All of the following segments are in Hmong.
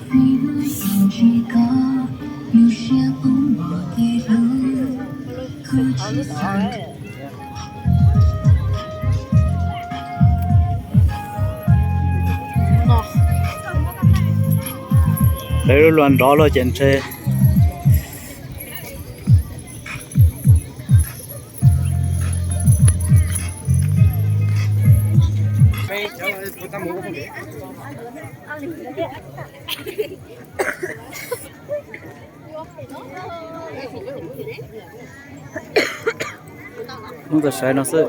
Lawv lub luag nrov luaj ces ntshe muab tau sawv no xwb.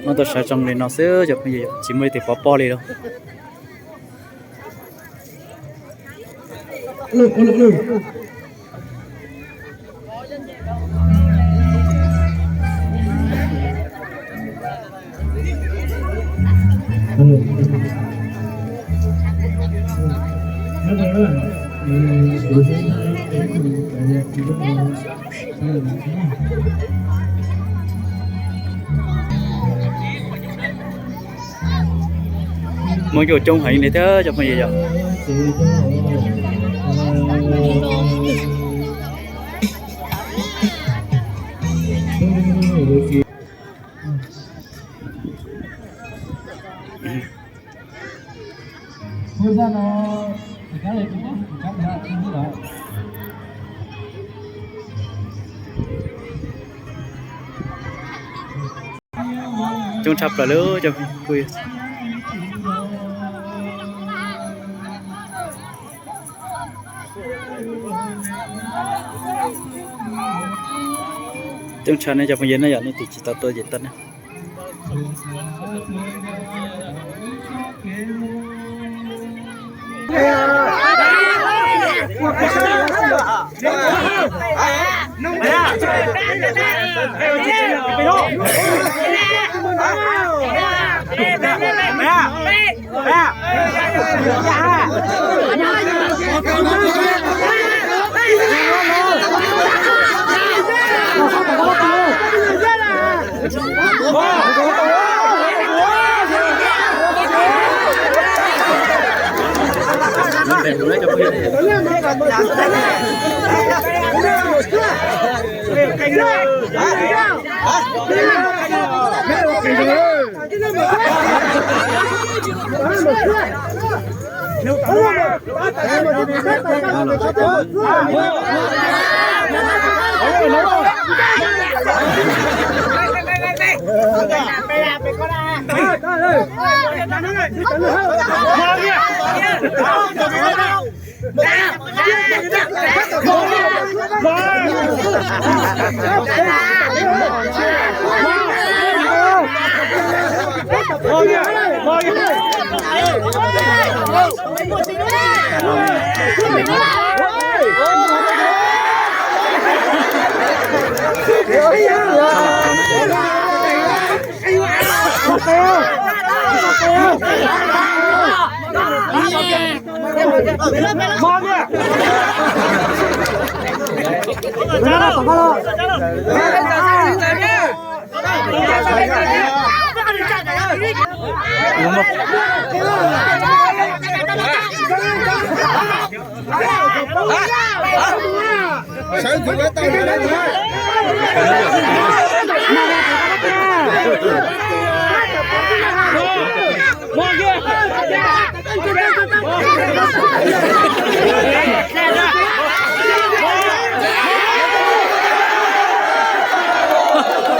Muab tau sawv zoo li no xwb cov phooj ywg, tsis muaj leej twg pov pob li lauj. Muaj coob coob heev li thiab cov phooj ywg yom. Coob tshaj plaws li cov phooj ywg. Coob tshaj nej cov phooj ywg na yom, nej tus tsis tau tuaj ces tag na.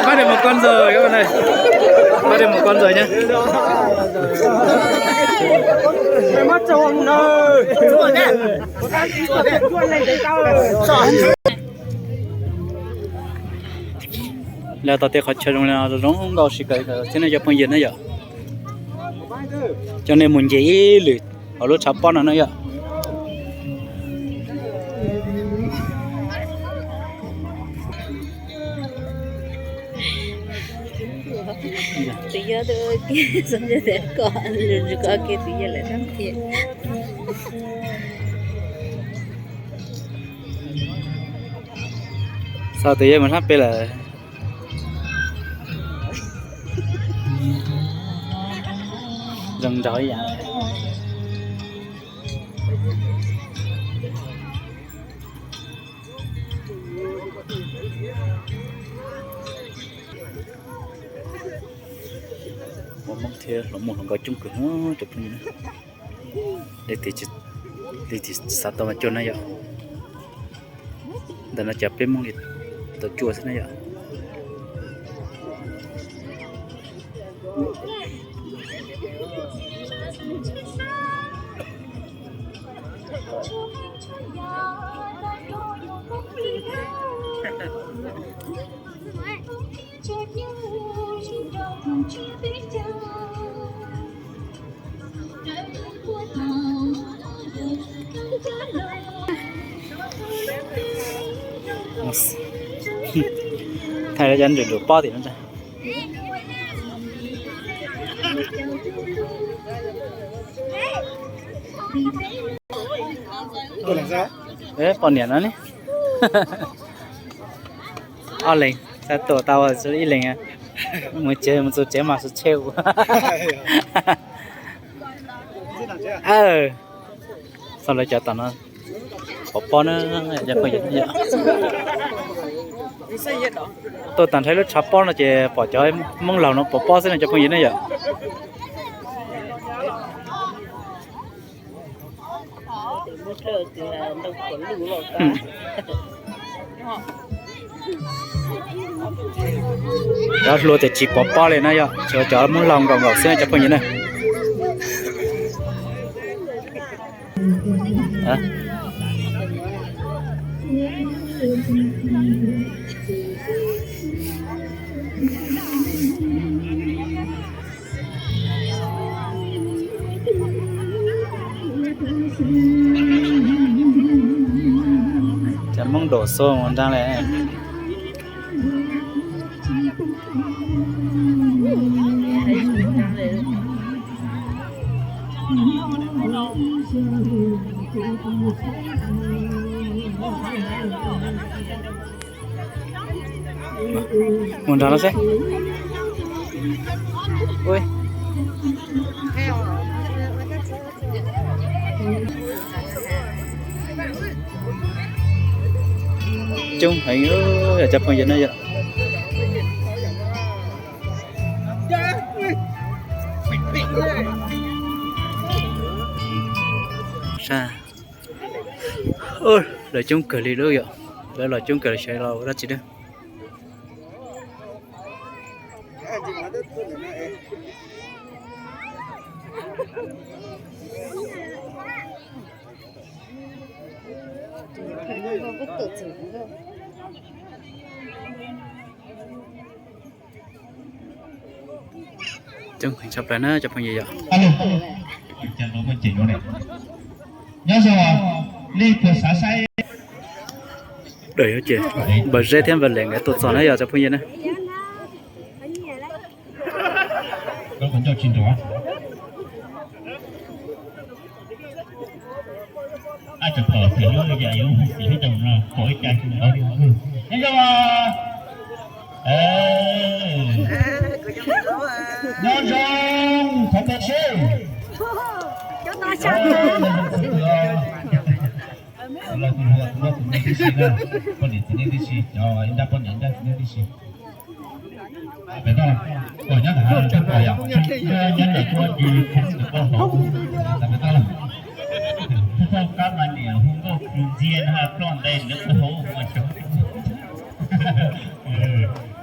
Pab Des Mus Koj Ntxawg, pab Des Mus Koj Ntxawg nyab. Lawv tau tej qhov chaw zoo zoo nkauj si kawg thiab nej cov phooj ywg na yom. Coj nej mus nce ib lwm hauv lub tshav pob no na yom. Tus yog tus ua ke, xav ntshe tias koj lwm koj ua ke tus yog lawm no tiag. Xav tus yog mus sab pem lawm. Zoo nraug ib yam. Muaj Hmoob thiab hluas Hmoob hluas nkauj coob kawg cov phooj ywg na. Leej twg tsis xav tau mas cuag na yom. Ntawm no ces peb Hmoob li tau cuaj xwb na yom. Thaij cov ntsws ntsws pob tim no. Poj niam no ne. Ob leeg, xav tuaj tau ib leeg. Mus tsev, mus txog tsev mas sib tsheb ua. Txog lawv cov tom no pov pob na, cov phooj ywg. Tuaj tag nrho lub tshav pob no ces pom cov Hmoob laus no pov pob xwb no cov phooj ywg ne yom. Cov hluas tias tsis pov pob li no yom, tsuas cov Hmoob laus nkaus nkaus xwb cov phooj ywg na. Cov Hmoob nraum xua mus nrag lawm. Mus nrog no seb. Coob heev, yog cov phooj ywg no yom. Lawv coob kawg li lub yom, lawv los coob kawg li sawv los ua dab tsi na. Coob heev tshaj plaws na cov phooj ywg yom. Nyob zoo, nej puas xav saib? Dawm ces Npawg Zeb thiab Npawg Lem nkawd tuaj txog na yog cov phooj ywg na. Nyob zoo, thov tos seb. Los tus hluas tus no tus me tib si na, poj niam txiv neej tib si, cov ib nrab poj niam ib nrab txiv neej tib si. Pem toj, nyob ntawm hav lawm peb pom yom, nyob ntawm tuaj ci khoob ntawm koj hauv, pem toj. Thoj qab mas niam hu nkauj plhws ntxiag no ploj ntais ntawm koj hauv mas xyov.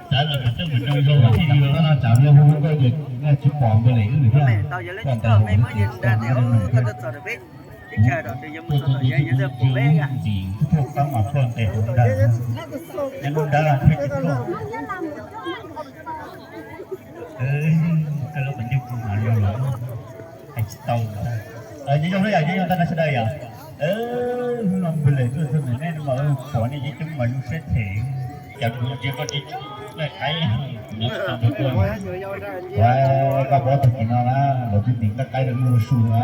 Txawv los mas twb mus zoo zoo thiaj li. Txawv los hu nkauj ces tsis pom npawg Lem wb lwm thiab. Ploj ntais hauv. Ntxim thoj qab mas ploj ntais hauv ntag. Nyob lub nrab thiaj tsis ploj. Koj lub qhov ncauj kuv mam li los hais tsis tau. Nyob zoo na yom, nyob zoo tag nrho sawv daws yom. Hnub no npawg Lem tuaj txog ntawm nej no mas pom nej coob coob mas zoo siab them. Cas kuv ntsia koj tsis tshua qaib, kuv ntsia tsis tau npawg koj. Koj paub tag kis no na, lawv twb ntim nqaij qaib rau lub lub su na,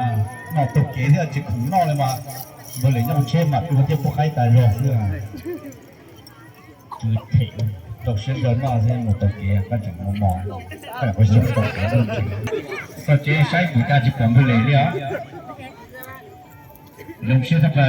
noj taug kev thiab tsis khoom noj li mas. Npawg Lem nyob hauv tsheb mas pw thiab pub qaib tas zog xwb. Rau siab ntso noj xwb, mus taug kev koj tseem mos mos, koj lam ua xyoob taug kev. Koj tsev saib kuv cas tsis pom npawg Lem li os. Zoo siab tshaj plaws.